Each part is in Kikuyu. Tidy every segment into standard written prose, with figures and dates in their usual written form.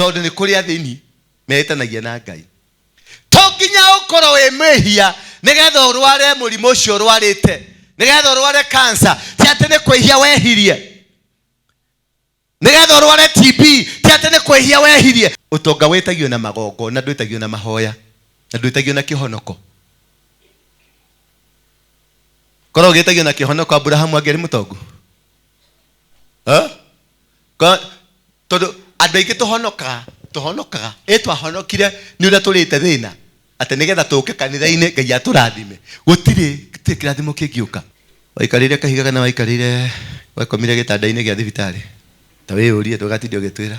Tondũ nĩ kũrĩ athĩni metanagia na Ngai. To nginya ũkorwo wĩ mwĩhia nĩgetha ũrware mũrimũ ũcio ũrwarĩte, nĩgetha ũrware cancer, ti atĩ nĩ kwĩhia wehirie. Nĩgetha ũrware TB, ti atĩ nĩ kwĩhia wehirie. Ũtonga wĩtagio na magongona, ndwĩtagio na mahoya, na ndwĩtagio na kĩhonoko. Korwo ũgĩtagio na kĩhonoko, Aburahamu angĩarĩ mũtongu? Tondũ andũ aingĩ tũhonokaga, tũhonokaga, ĩ twahonokire nĩ ũrĩa tũrĩte thĩna, atĩ nĩgetha tũke kanitha-inĩ Ngai atũrathime. Gũtirĩ, gũtirĩ kĩrathimo kĩngĩũka. Waikarĩire kahiga kana waikarĩire, wakomire gĩtanda-inĩ gĩa thibitarĩ? Ta wĩyũrie, ndũgatinde ũgĩtwĩra.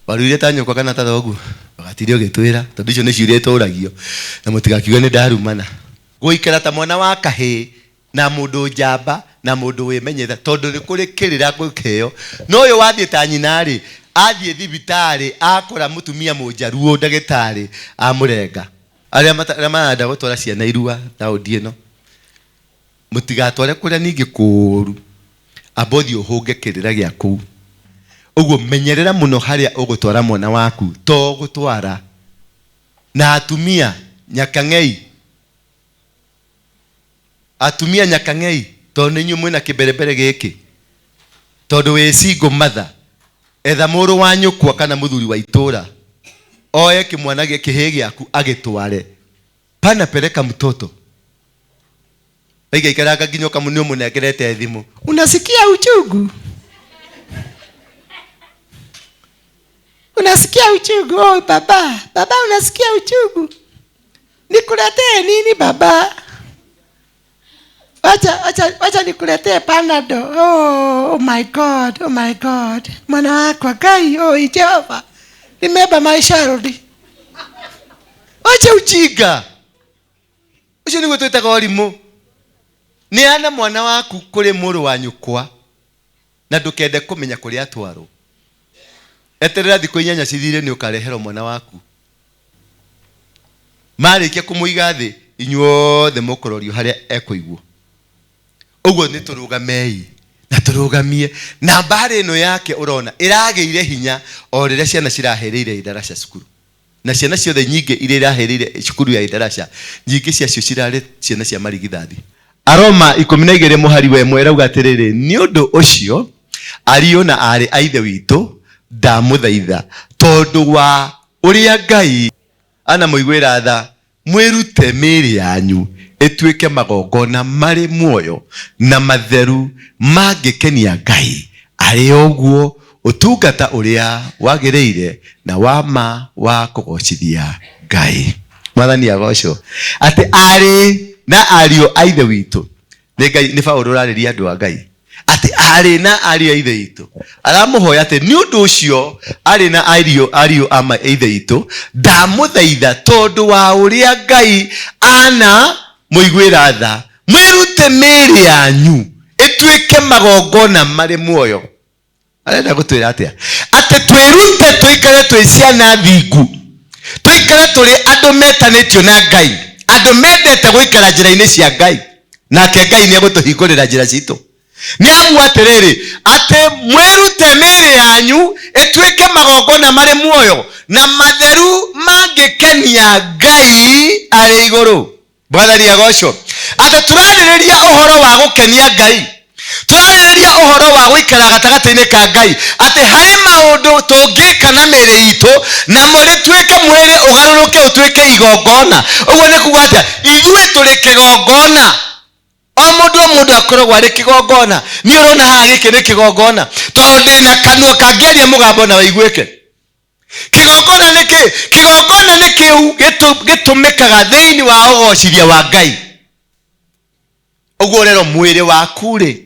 Waruire ta nyũkwa kana ta thoguo? Ndũgatinde ũgĩtwĩra, tondũ icio nĩ ciũria itũragio, na mũtigakiuge nĩ ndarumana. Gũikara ta mwana wa kahĩĩ na mũndũ njamba na mũndũ wĩmenyerete, tondũ nĩ kũrĩ kĩrĩra ngũkĩheo. No ũyũ wathiĩ ta nyina-rĩ, athiĩ thibitarĩ akora mũtumia mũnjaruo ndagĩtarĩ amũrenga. Arĩa arĩa marenda gũtwara ciana irua taũndi ĩno, mũtigatware kũrĩa ningĩ kũũru, amba ũthiĩ ũhũnge kĩrĩra gĩa kũu. Ũguo menyerera mũno harĩa ũgũtwara mwana waku, to gũtwara. Na atumia nyakang'ei. Atumia nyakang'ei, tondũ nĩ inyuĩ mwĩna kĩmberembere gĩkĩ. Tondũ wĩ single mother, etha mũrũ wa nyũkwa kana mũthuri wa itũra, oe kĩmwana kĩhĩĩ gĩaku agĩtware. Pana peleka mtoto. Waikaikaranga nginya ũkamũ nĩ ũmũnengerete thimũ. Unasikia uchungu? Unasikia uchungu? Oh, baba, baba unasikia uchungu? Nikuletee nini baba? Wacha, wacha, wacha nikuletee Panado. Oh, oh my God, oh my God. Mwana wakwa Ngai, oh Jehova. Remember my child. Wacha ujinga. Ũcio nĩguo twĩtaga ũrimũ. Neana mwana waku kũrĩ mũrũ wa nyũkwa na ndũkende kũmenya kũrĩa atwarwo. Eterera thikũ 8 cithire nĩ ũkareherwo mwana waku. Marĩkia kũmũiga thĩ, inyuothe mũkũrorio harĩa ekũigwo. Ũguo nĩ tũrũgamei na tũrũgamie na mbara ĩno yake ũrona ĩragĩire hinya o rĩrĩa ciana ciraherĩire idaraca cukuru. Na ciana ciothe nyingĩ iria iraherĩire cukuru ya idaraca, nyingĩ ciacio cirarĩ ciana cia marigithathi. Aroma 12 mũhari wa 1 ĩrauga atĩrĩrĩ, nĩ ũndũ ũcio ariũ na aarĩ a Ithe witũ, ndamũthaitha tondũ wa ũrĩa Ngai anamũiguĩra tha, mwĩrute mĩĩrĩ yanyu ĩtuĩke magongona marĩ muoyo na matheru mangĩkenia Ngai, arĩ o guo ũtungata ũrĩa wagĩrĩire na wa ma wa kũgoocithia Ngai. Mwathani agocwo. Atĩ aarĩ na ariũ a Ithe witũ. Nĩ Ngai, nĩ Paũlũ ũrarĩria andũ a Ngai. Atĩ aarĩ na ariũ a Ithe witũ. Aramũhoya atĩ nĩ ũndũ ũcio arĩ na ariũ, ariũ a Ithe witũ, ndamũthaitha tondũ wa ũrĩa Ngai ana mũiguĩra tha, mwĩrute mĩĩrĩ yanyu ĩtuĩke magongona marĩ muoyo. Arenda gũtwĩra atĩa? Atĩ twĩrute tũikare twĩ ciana thingu, tũikare tũrĩ andũ metanĩtio na Ngai, andũ mendete gũikara njĩra-inĩ cia Ngai, nake Ngai nĩ egũtũhingũrĩra njĩra citũ. Nĩ amu atĩrĩrĩ, atĩ mwĩrute mĩĩrĩ yanyu ĩtuĩke magongona marĩ muoyo na matheru mangĩkenia Ngai arĩ igũrũ. Mwathani agocwo. Atĩ tũrarĩrĩria ũhoro wa gũkenia Ngai, tũrarĩrĩria ũhoro wa gũikara gatagatĩ-inĩ ka Ngai, atĩ harĩ maũndũ tũngĩka na mĩĩrĩ itũ namo rĩtuĩke mwĩrĩ ũgarũrũke ũtuĩke igongona. Ũguo nĩ kuga atĩa? Ithuĩ tũrĩ kĩgongona. O mũndũ o mũndũ akoragwo arĩ kĩgongona. Niĩ ũrona haha gĩkĩ nĩ kĩgongona, tondũ ndĩna kanua kangĩaria mũgambo na wĩiguĩke. Kĩgongona nĩ kĩ? Kĩgongona nĩ kĩu gĩtũmĩkaga thĩinĩ wa ũgocithia wa Ngai. Ũguo rero mwĩrĩ waku rĩ,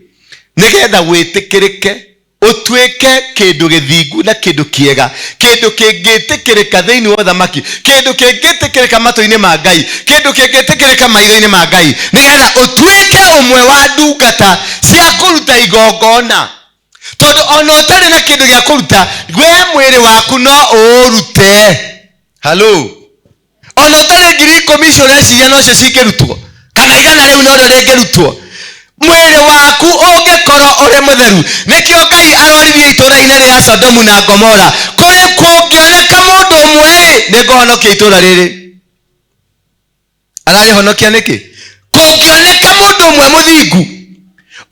nĩgetha wĩtĩkĩrĩke, ũtuĩke kĩndũ gĩthingu na kĩndũ kĩega, kĩndũ kĩngĩtĩkĩrĩka thĩinĩ wa ũthamaki, kĩndũ kĩngĩtĩkĩrĩka matũ-inĩ ma Ngai, kĩndũ kĩngĩtĩkĩrĩka maitho-inĩ ma Ngai, nĩgetha ũtuĩke ũmwe wa ndungata cia kũruta igongona. Tondũ ona ũtarĩ na kĩndũ gĩa kũruta, we mwĩrĩ waku no ũũrute. Halo. Ona ũtarĩ ngiri ikũmi icio ũreciria nocio cingĩrutwo, kana igana rĩu norĩo rĩngĩrutwo, mwĩrĩ waku ũngĩkorwo ũrĩ mũtheru. Nĩkĩo Ngai aroririe itũũra-inĩ rĩa Sodomu na Gomora, kũrĩ Kũngĩoneka mũndũ ũmwe rĩ, nĩ ngũhonokia itũũra rĩrĩ. Ararĩhonokia nĩkĩ? Kũngĩoneka mũndũ ũmwe mũthingu,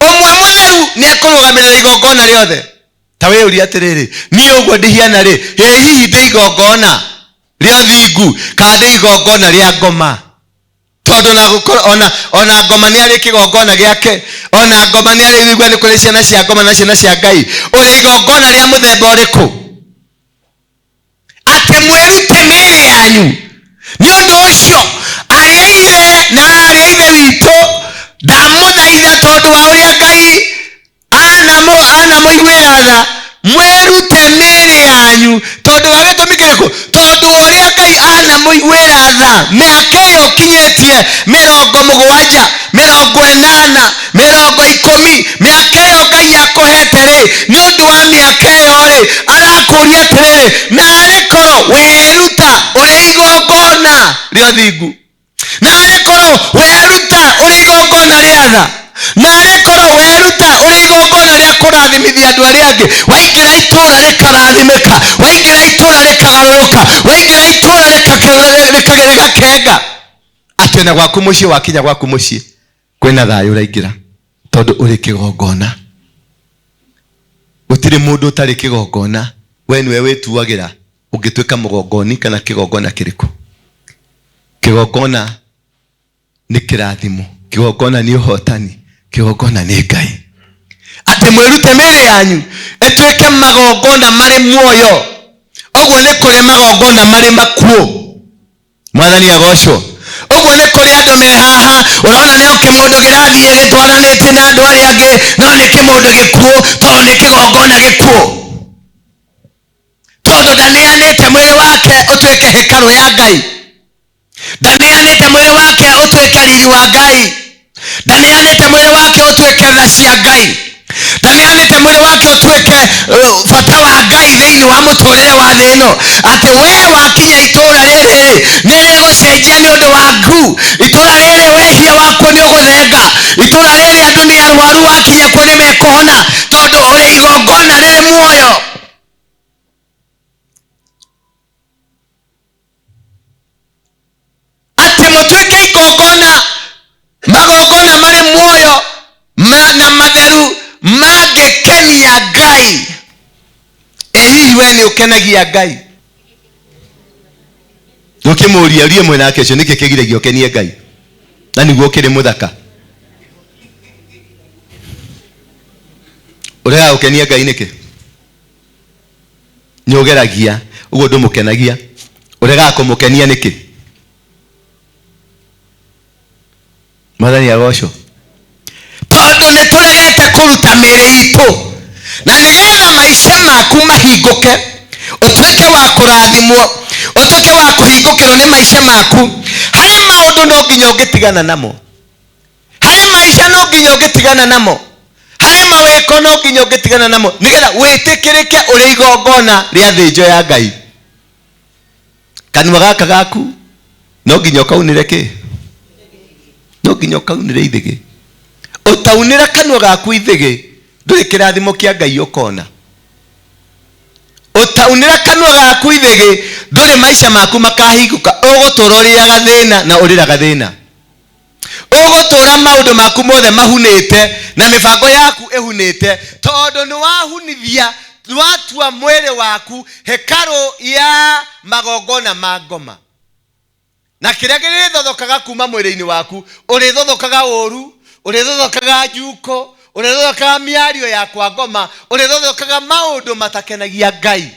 ũmwe mũtheru, nĩ ekũrũgamĩrĩra igongona rĩothe. Ta wĩyũrie atĩrĩrĩ, niĩ ũguo ndĩhiana rĩ, ĩ hihi ndĩ igongona rĩa ũthingu kana ndĩ igongona rĩa ngoma? Tondũ na gũkorwo ona ngoma nĩ arĩ kĩgongona gĩake, ona ngoma nĩ arĩ wĩigua nĩ kũrĩ ciana cia ngoma na ciana cia Ngai. Ũrĩ igongona rĩa mũthemba ũrĩkũ? Atĩ mwĩrute mĩĩrĩ yanyu. Nĩ ũndũ ũcio arĩa ithe na arĩa ithe witũ, ndamũthaitha tondũ wa ũrĩa Ngai anamũiguĩra tha, mwĩrute mĩĩrĩ yanyu. Tondũ wa gĩtũmi kĩrĩkũ? Tondũ wa ũrĩa Ngai anamũiguĩra tha, mĩaka ĩyo ũkinyĩtie 70, 80, 10, mĩaka ĩyo Ngai akũhete rĩ, nĩ ũndũ wa mĩaka ĩyo rĩ, arakũria atĩrĩrĩ, naarĩ korwo weruta ũrĩ igongona rĩa ũthingu, naarĩ korwo weruta ũrĩ igongona rĩa tha, naarĩ korwo weruta ũrĩ igongona rĩa kũrathimithia andũ arĩa angĩ, waingĩra itũũra rĩkarathimĩka, waingĩra itũũra rĩkagarũrũka, waingĩra itũũra rĩkakenga. Atĩ ona gwaku mũciĩ, wakinya gwaku mũciĩ kwĩna thayũ ũraingĩra, tondũ ũrĩ kĩgongona. Gũtirĩ mũndũ ũtarĩ kĩgongona. We nĩwe wĩtuagĩra ũngĩtuĩka mũgongoni kana kĩgongona kĩrĩkũ. Kĩgongona nĩ kĩrathimo, kĩgongona nĩ ũhotani, kĩgongona nĩ Ngai. Atĩ mwĩrute mĩĩrĩ yanyu ĩtuĩke magongona marĩ muoyo. Ũguo nĩ kũrĩ magongona marĩ makuũ. Mwathani agocwo. Ũguo nĩ kũrĩ andũ me haha ũrona nĩ o kĩmũndũ kĩrathiĩ gĩtwaranĩtie na andũ arĩa angĩ, no nĩ kĩmũndũ gĩkuũ, tondũ nĩ kĩgongona gĩkuũ, tondũ ndaneanĩte mwĩrĩ wake ũtuĩke hekarũ ya Ngai, ndaneanĩte mwĩrĩ wake ũtuĩke riri wa Ngai, ndaneanĩte mwĩrĩ wake ũtuĩke tha cia Ngai, ndaneanĩte mwĩrĩ wake ũtuĩke bata wa Ngai thĩinĩ wa mũtũrĩre wa thĩ ĩno. Atĩ we wakinya itũũra rĩrĩ nĩ rĩgũcenjia nĩ ũndũ waku, itũũra rĩrĩ wĩhia wakuo nĩ ũgũthenga, itũũra rĩrĩ andũ nĩ arwaru wakinya kuo nĩ mekũhona, tondũ ũrĩ igongona rĩrĩ muoyo. Atĩ mũtuĩke igongona, magongona marĩ muoyo na matheru mangĩkenia Ngai. Ĩ hihi we nĩ ũkenagia Ngai? Ndũkĩmũria rie mwena wake ũcio, nĩkĩ kĩgiragia ũkenie Ngai na nĩguo ũkĩrĩ mũthaka? Ũregaga gũkenia Ngai nĩkĩ? Nĩ ũgeragia ũguo, ndũmũkenagia. Ũregaga kũmũkenia nĩkĩ? Mwathani agocwo. Tondũ nĩ tũregete kũruta mĩĩrĩ itũ, na nĩgetha maica maku mahingũke, ũtuĩke wa kũrathimwo, ũtuĩke wa kũhingũkĩrwo nĩ maica maku, harĩ maũndũ no nginya ũngĩtigana namo, harĩ maica no nginya ũngĩtigana namo, harĩ mawĩko no nginya ũngĩtigana namo, nĩgetha wĩtĩkĩrĩke ũrĩ igongona rĩa thĩnjo ya Ngai. Kanua gaka gaku no nginya ũkaunĩre kĩ? No nginya ũkaunĩre ithĩgĩ. Ũtaunĩra kanua gaku ithĩgĩ, ndũrĩ kĩrathimo kĩa Ngai ũkona. Ũtaunĩra kanua gaku ithĩgĩ, ndũrĩ maica maku makahingũka. Ũgũtũra ũrĩaga thĩna na ũrĩraga thĩna. Ũgũtũra maũndũ maku mothe mahunĩte na mĩbango yaku ĩhunĩte, tondũ nĩ wahunithia, nĩ watua mwĩrĩ waku hekarũ ya magongona ma ngoma. Na kĩrĩa kĩrĩthothokaga kuma mwĩrĩ-inĩ waku, ũrĩthothokaga ũru, ũrĩthothokaga njuko, ũrĩthothokaga mĩario ya kwa ngoma, ũrĩthothokaga maũndũ matakenagia Ngai.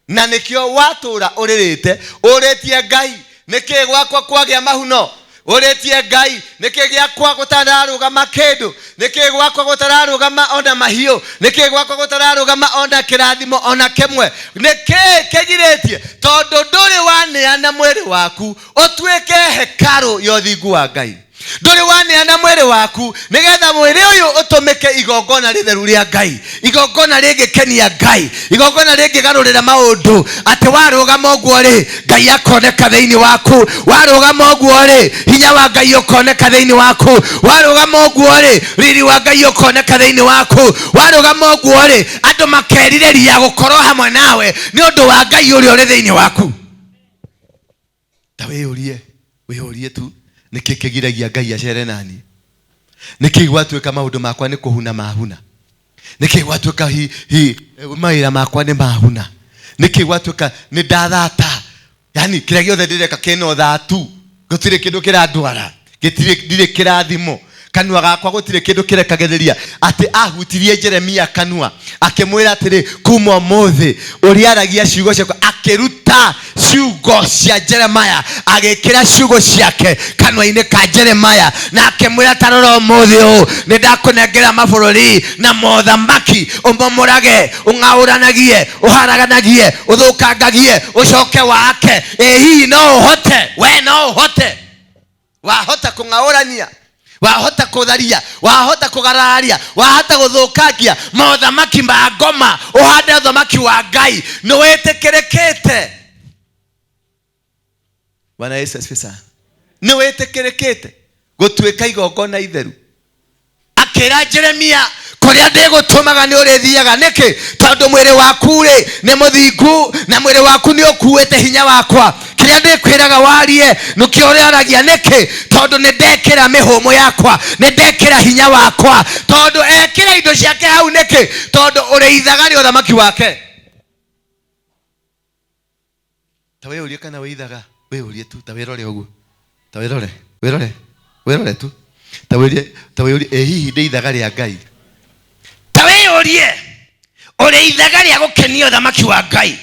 Na nĩkĩo watũra ũrĩrĩte ũrĩtie Ngai, nĩkĩ gwakwa kwagĩa mahuno? Ũrĩtie Ngai, nĩkĩ gĩakwa gũtararũgama kĩndũ? Nĩkĩ gwakwa gũtararũgama ona mahiũ? Nĩkĩ gwakwa gũtararũgama ona kĩrathimo ona kĩmwe? Nĩkĩ kĩgirĩtie? Tondũ ndũrĩ waneana mwĩrĩ waku ũtuĩke hekarũ ya ũthingu wa Ngai. Ndũrĩ waneana mwĩrĩ waku nĩgetha mwĩrĩ ũyũ ũtũmĩke igongona rĩtheru rĩa Ngai, igongona rĩngĩkenia Ngai, igongona rĩngĩgarũrĩra maũndũ, atĩ warũgama ũguo rĩ, Ngai akoneka thĩinĩ waku. Warũgama ũguo rĩ, hinya wa Ngai ũkoneka thĩinĩ waku. Warũgama ũguo rĩ, riri wa Ngai ũkoneka thĩinĩ waku. Warũgama ũguo rĩ, andũ makerirĩria gũkorwo hamwe nawe nĩ ũndũ wa Ngai ũrĩa ũrĩ thĩinĩ waku. Ta wĩyũrie, wĩyũrie tu, nĩkĩ kĩgiragia Ngai acere nani? Nĩkĩ gwatuĩka maũndũ makwa nĩ kũhuna mahuna? Nĩkĩ gwatuĩka hi, hi, mawĩra makwa nĩ mahuna? Nĩkĩ gwatuĩka nĩ ndathata? Yani kĩrĩa gĩothe ndĩreka kĩna ũthatu, gũtirĩ kĩndũ kĩrandwara, gĩtirĩ ndirĩ kĩrathimo kanua gakwa gũtirĩ kĩndũ kĩrekagĩrĩria. Atĩ ahutirie Jeremia kanua akĩmwĩra atĩrĩ, kuma ũmũthĩ ũrĩaragia ciugo ciakwa. Akĩruta ciugo cia Jeremaya, agĩkĩra ciugo ciake kanua-inĩ ka Jeremaya, na akĩmwĩra, ta rora ũmũthĩ ũũ nĩ ndakũnengera mabũrũri na mothamaki, ũmomorage, ũng'aũranagie, ũharaganagie, ũthũkangagie, ũcoke wake. Ĩ hihi no ũhote? We no ũhote? Wahota kũng'aũrania, wahota kũtharia, wahota kũgararia, wahota gũthũkangia mothamaki ma ngoma, ũhande ũthamaki wa Ngai nĩ wĩtĩkĩrĩkĩte. Bwana Yesu asifiwe sana. Nĩ wĩtĩkĩrĩkĩte gũtuĩka igongona itheru. Akĩra Jeremia, kũrĩa ndĩgũtũmaga nĩ ũrĩthiaga. Nĩkĩ? Tondũ mwĩrĩ waku rĩ nĩ mũthingu, na mwĩrĩ waku nĩ ũkuĩte hinya wakwa. Kĩrĩa ndĩkwĩraga warie nĩkĩo ũrĩaragia. Nĩkĩ? Tondũ nĩ ndekĩra mĩhũmũ yakwa, nĩ ndekĩra hinya wakwa. Tondũ ekĩra indo ciake hau. Nĩkĩ? Tondũ ũrĩ ithaga rĩa ũthamaki wake. Ta wĩyũrie kana wĩ ithaga, wĩyũrie tu, ta wĩrore ũguo, ta wĩrore, wĩrore, wĩrore tu, ta wĩyũrie, ta wĩyũrie, ĩ hihi ndĩ ithaga rĩa Ngai? Ta wĩyũrie, ũrĩ ithaga rĩa gũkenia ũthamaki wa Ngai?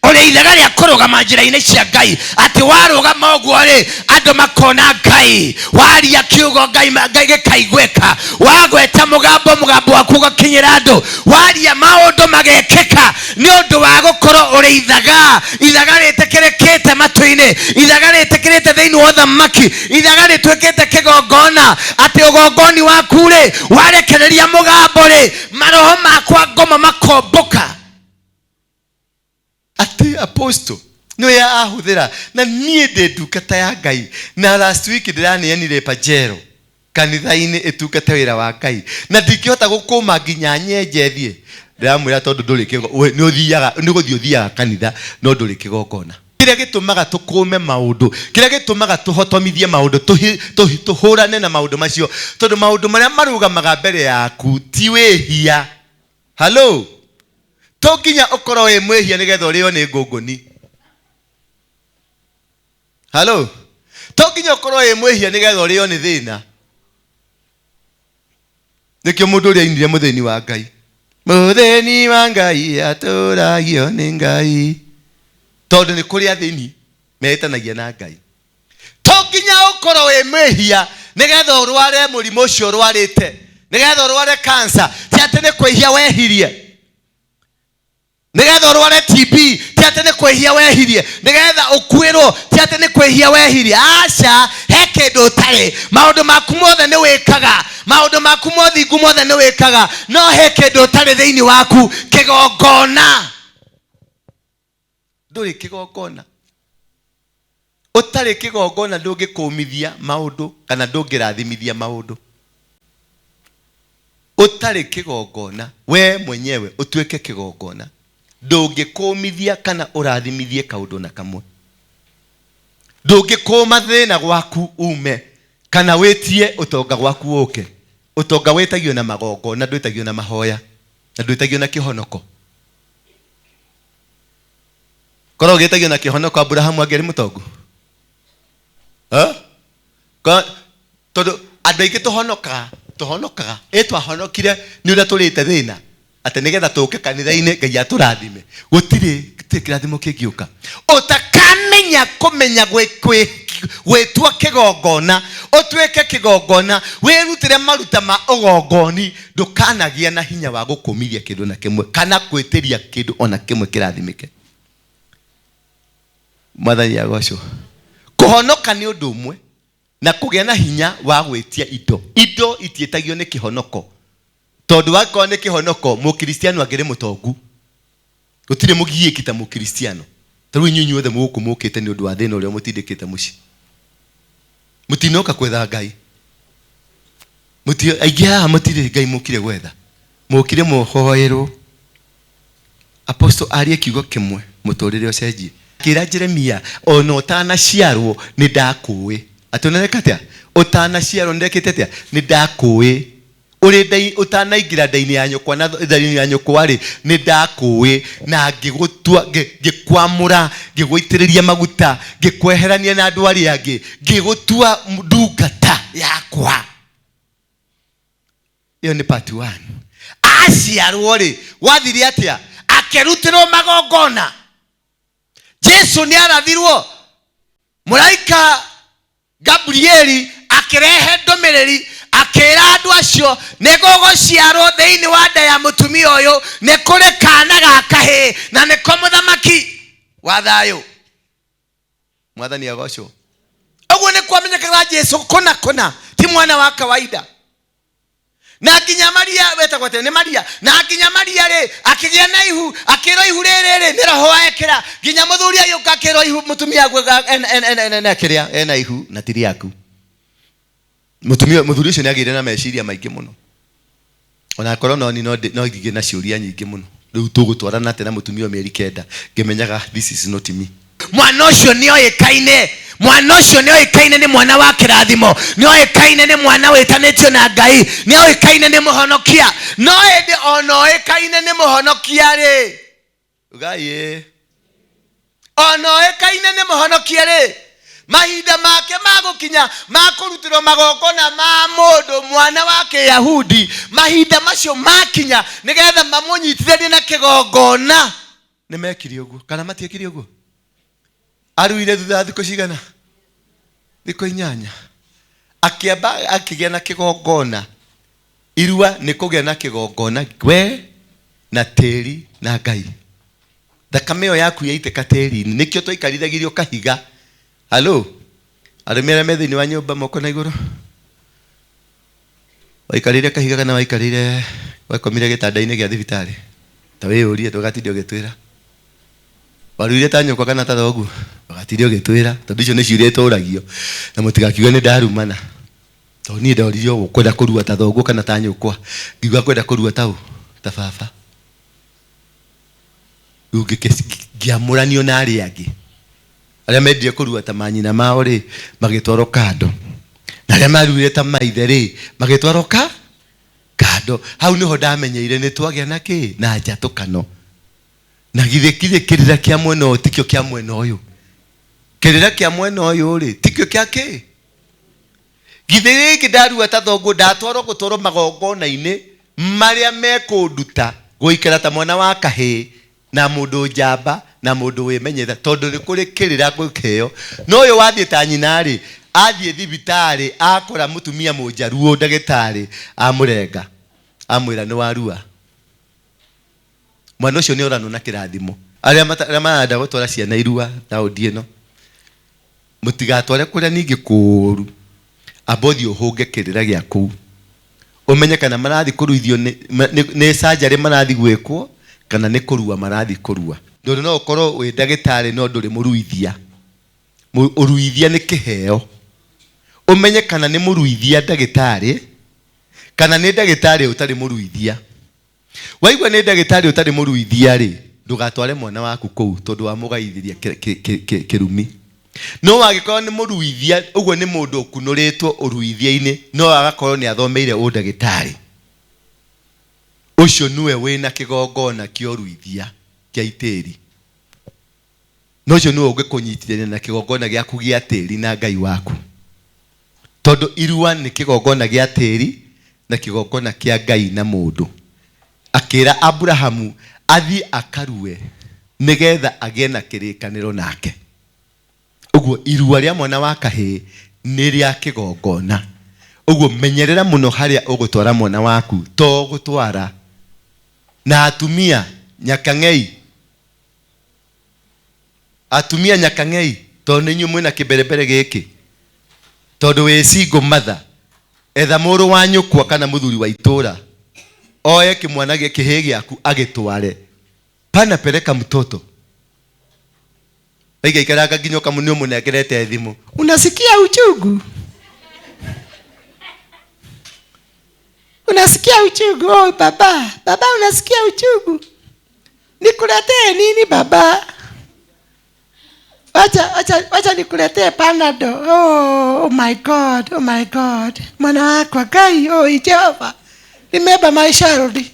Ũrĩ ithaga rĩa kũrũgama njĩra-inĩ cia Ngai, atĩ warũgama ũguo rĩ, andũ makona Ngai? Waria kiugo Ngai, Ngai gĩkaiguĩka. Wagweta mũgambo, mũgambo waku ũgakinyĩra andũ. Waria, maũndũ magekĩka, nĩ ũndũ wa gũkorwo ũrĩ ithaga, ithaga rĩtĩkĩrĩkĩte matu-inĩ, ithaga rĩtĩkĩrĩte thĩinĩ wa ũthamaki, ithaga rĩtuĩkĩte kĩgongona, atĩ ũgongoni waku rĩ, warekereria mũgambo rĩ, maroho makwa ngoma makombũka. Atĩ apostle nĩwe ahũthĩra, na niĩ ndĩ ndungata ya Ngai, na last week ndĩraneanire pajero kanitha-inĩ ĩtungate wĩra wa Ngai, na ndingĩhota gũkũma nginya nyenje thiĩ. Ndĩramwĩra, tondũ ndũrĩ nĩ ũthiaga, nĩ gũthiĩ ũthiaga kanitha, no ndũrĩ kĩgongona. Kĩrĩa gĩtũmaga tũkũme maũndũ, kĩrĩa gĩtũmaga tũhotomithie maũndũ, tũhũrane na maũndũ macio, tondũ maũndũ marĩa marũgamaga mbere yaku ti wĩhia. Halo, to nginya ũkorwo wĩ mwĩhia nĩgetha ũrĩo nĩ ngũngũni. Halo, to nginya ũkorwo wĩ mwĩhia nĩgetha ũrĩo nĩ thĩna. Nĩkĩo mũndũ ũrĩa ainire, mũthĩni wa Ngai, mũthĩni wa Ngai atũragio nĩ Ngai, tondũ nĩ kũrĩ athĩni metanagia na Ngai. To nginya ũkorwo wĩ mwĩhia nĩgetha ũrware mũrimũ ũcio ũrwarĩte, nĩgetha ũrware kansa, ti atĩ nĩ kwĩhia wehirie. Nĩgetha ũrware TB, ti atĩ nĩ kwĩhia wehirie. Nĩgetha ũkuĩrwo, ti atĩ nĩ kwĩhia wehirie. Aca, he kĩndũ ũtarĩ. Maũndũ maku mothe nĩ wĩkaga, maũndũ maku mothingu mothe nĩ wĩkaga, no he kĩndũ ũtarĩ thĩinĩ waku, kĩgongona. Ndũrĩ kĩgongona. Ũtarĩ kĩgongona ndũngĩkũmithia maũndũ kana ndũngĩrathimithia maũndũ. Ũtarĩ kĩgongona, we mwenyewe ũtuĩke kĩgongona, ndũngĩkũmithia kana ũrathimithie kaũndũ na kamwe. Ndũngĩkũma thĩna gwaku ume kana wĩtie ũtonga gwaku ũke. Ũtonga wĩtagio na magongona, ndwĩtagio na mahoya, na ndwĩtagio na kĩhonoko. Korwo ũgĩtagio na kĩhonoko, Aburahamu angĩarĩ mũtongu? Eh? Tondũ andũ aingĩ tũhonokaga, tũhonokaga ĩ twahonokire nĩ ũrĩa tũrĩte thĩna, atĩ nĩgetha tũke kanitha-inĩ Ngai atũrathime. Gũtirĩ, gũtirĩ kĩrathimo kĩngĩũka ũtakamenya kũmenya gwĩtua kĩgongona, ũtuĩke kĩgongona, wĩrutĩre maruta ma ũgongoni. Ndũkanagĩa na hinya wa gũkũmithia kĩndũ na kĩmwe kana gwĩtĩria kĩndũ ona kĩmwe kĩrathimĩke. Mwathani agocwo. Kũhonoka nĩ ũndũ ũmwe. Na kũgĩa na hinya wa gwĩtia indo. Indo itiĩtagio nĩ kĩhonoko. Tondũ wakorwo nĩ kĩhonoko, mũkristiano angĩrĩ mũtongu. Gũtirĩ mũgiĩki ta mũkristiano. Ta rĩu inyuĩ inyuothe mũgũkũ mũkĩte nĩ ũndũ wa thĩna ũrĩa mũtindĩkĩte mũciĩ. Mũtinoka kwetha Ngai. Mũti, aingĩ haha mũtirĩ Ngai mũkire gwetha. Mũkire mũhoerwo. Apostle arie kiugo kĩmwe mũtũrĩre ũcenjie. Akĩra Jeremia ona ũtanaciarwo nĩ ndakũĩ. Atĩ ũnereka atĩa? Ũtanaciarwo nĩ ndekĩte atĩa? Nĩ ndakũĩ. Ũrĩ ndai ũtanaingĩra nda-inĩ ya nyũkwa na nda-inĩ ya nyũkwa rĩ, nĩ ndakũĩ na ngĩgũtua ngĩkwamũra, ngĩgũitĩrĩria maguta, ngĩkweherania na andũ arĩa angĩ, ngĩgũtua ndungata yakwa. Ĩyo nĩ part one. Aciarwo rĩ, gwathire atĩa? Akĩrutĩrwo magongona. Jesu nĩ arathirwo. Mũraika Gabrieli akĩrehe ndũmĩrĩri akĩra andũ acio nĩ gũgũciarwo thĩinĩ wa nda ya mũtumia ũyũ nĩ kũrĩ kana ga kahĩĩ na nĩko mũthamaki wa thayũ. Mwathani agocwo. Ũguo nĩ kwamenyekaga Jesu kũna kũna ti mwana wa kawaida. Na nginya Maria wetagwo atĩa? Nĩ Maria. Na nginya Maria rĩ akĩgĩa na ihu, akĩrwo ihu rĩrĩ rĩ nĩ roho wa ekĩra. Nginya mũthuri agĩũka akĩrwo ihu mũtumia ena kĩrĩa ena ihu na ti rĩaku. Mũtumia mũthuri ũcio nĩ agĩire na meciria maingĩ mũno. Ona akorwo no ni no ngĩgĩe na ciũria nyingĩ mũno. Rĩu tũgũtwarana atĩa na mũtumia ũyũ mĩeri kenda ngĩmenyaga this is not me. Mwana ũcio nĩ oĩkaine, mwana ũcio nĩ oĩkaine nĩ mwana wa kĩrathimo, nĩ oĩkaine nĩ mwana wĩtanĩtio na Ngai, nĩ oĩkaine nĩ mũhonokia. No ĩndĩ ona oĩkaine nĩ mũhonokia rĩ, ugai ĩĩ, ona oĩkaine nĩ mũhonokia rĩ, mahinda make ma gũkinya ma kũrutĩrwo magongona ma mũndũ mwana wa kĩyahudi, mahinda macio makinya nĩgetha mamũnyitithanie na kĩgongona, nĩ mekire ũguo kana matiekire ũguo? Aruire thutha wa thikũ cigana? Thikũ inyanya. Akĩamba akĩgĩa na kĩgongona. Irua nĩ kũgĩa na kĩgongona we na tĩri na Ngai. Thakame ĩyo yaku yaitĩka tĩri-inĩ, nĩkĩo twaikarithagĩrio kahiga. Halo, arũme arĩa me thĩinĩ wa nyũmba moko na igũrũ. Waikarĩire kahiga kana waikarĩire wakomire gĩtanda-inĩ gĩa thibitarĩ? Ta wĩyũrie ndũgatinde ũgĩtwĩra. Waruire ta nyũkwa kana ta thoguo? Ndũgatinde ũgĩtwĩra tondũ icio nĩ ciũria itũragio na mũtigakiuge nĩ ndarumana. Tondũ niĩ ndoririo ũũ, ũkwenda kũrua ta thoguo kana ta nyũkwa? Ngiuga ngwenda kũrua ta ũ? Ta baba. Rĩu ngĩamũranio na arĩa angĩ. Arĩa mendire kũrua ta manyina mao rĩ, magĩtwarwo kando. Na arĩa maruire ta maithe rĩ, magĩtwarwo ka kando. Hau nĩho ndamenyeire nĩ twagĩa na kĩ? Na njatũkano. Na githĩ githĩ kĩrĩra kĩa mwena ũyũ tikĩo kĩa mwena ũyũ? Kĩrĩra kĩa mwena ũyũ rĩ, tikĩo kĩa kĩ? Githĩ rĩngĩ ndarua ta thoguo ndatwarwo gũtwarwo magongona-inĩ marĩa mekũnduta gũikara ta mwana wa kahĩĩ na mũndũ njamba na mũndũ wĩmenyerete, tondũ nĩ kũrĩ kĩrĩra ngũkĩheo. No ũyũ wathiĩ ta nyina-rĩ, athiĩ thibitarĩ akora mũtumia mũnjaruo ndagĩtarĩ amũrenga, amwĩra nĩ warua. Mwana ũcio nĩ oranwo na kĩrathimo. Arĩa arĩa marenda gũtwara ciana irua taũndi ĩno, mũtigatware kũrĩa ningĩ kũũru, amba ũthiĩ ũhũnge kĩrĩra gĩa kũu. Ũmenye kana marathiĩ kũruithio nĩ, nĩ, nĩ surgery marathiĩ gwĩkwo kana nĩ kũrua marathiĩ kũrua. Tondũ no ũkorwo wĩ ndagĩtarĩ no ndũrĩ mũruithia. Ũruithia nĩ kĩheo. Ũmenye kana nĩ mũruithia ndagĩtarĩ kana nĩ ndagĩtarĩ ũtarĩ mũruithia. Waigua nĩ ndagĩtarĩ ũtarĩ mũruithia-rĩ, ndũgatware mwana waku kũu tondũ wamũgaithĩria kĩrumi. No angĩkorwo nĩ mũruithia, ũguo nĩ mũndũ ũkunũrĩtwo ũruithia-inĩ, no agakorwo nĩ athomeire ũndagĩtarĩ, ũcio nĩwe wĩna kĩgongona kĩa ũruithia kĩa itĩri. Na ũcio nĩwe ũngĩkũnyitithania na kĩgongona gĩaku gĩa tĩri na Ngai waku. Tondũ irua nĩ kĩgongona gĩa tĩri na kĩgongona kĩa Ngai na mũndũ. Akĩra Aburahamu athiĩ akarue nĩgetha agĩe na kĩrĩkanĩro nake. Ũguo irua rĩa mwana wa kahĩĩ nĩ rĩa kĩgongona. Ũguo menyerera mũno harĩa ũgũtwara mwana waku, to gũtwara. Na atumia nyakang'ei. Atumia nyakang'ei, tondũ nĩ inyuĩ mwĩna kĩmberembere gĩkĩ. Tondũ wĩ single mother, etha mũrũ wa nyũkwa kana mũthuri wa itũra oe kĩmwana gĩa kĩhĩĩ gĩaku agĩtware. Pana peleka mtoto. Waikaikaranga nginya ũkamũ nĩ ũmũnengerete thimũ. Unasikia uchungu? Unasikia uchungu? Oh, baba, baba unasikia uchungu? Nikuletee nini baba? Wacha, wacha, wacha nikuletee Panado. Oh, oh my God, oh my God. Mwana wakwa Ngai, oh Jehova. Remember my child.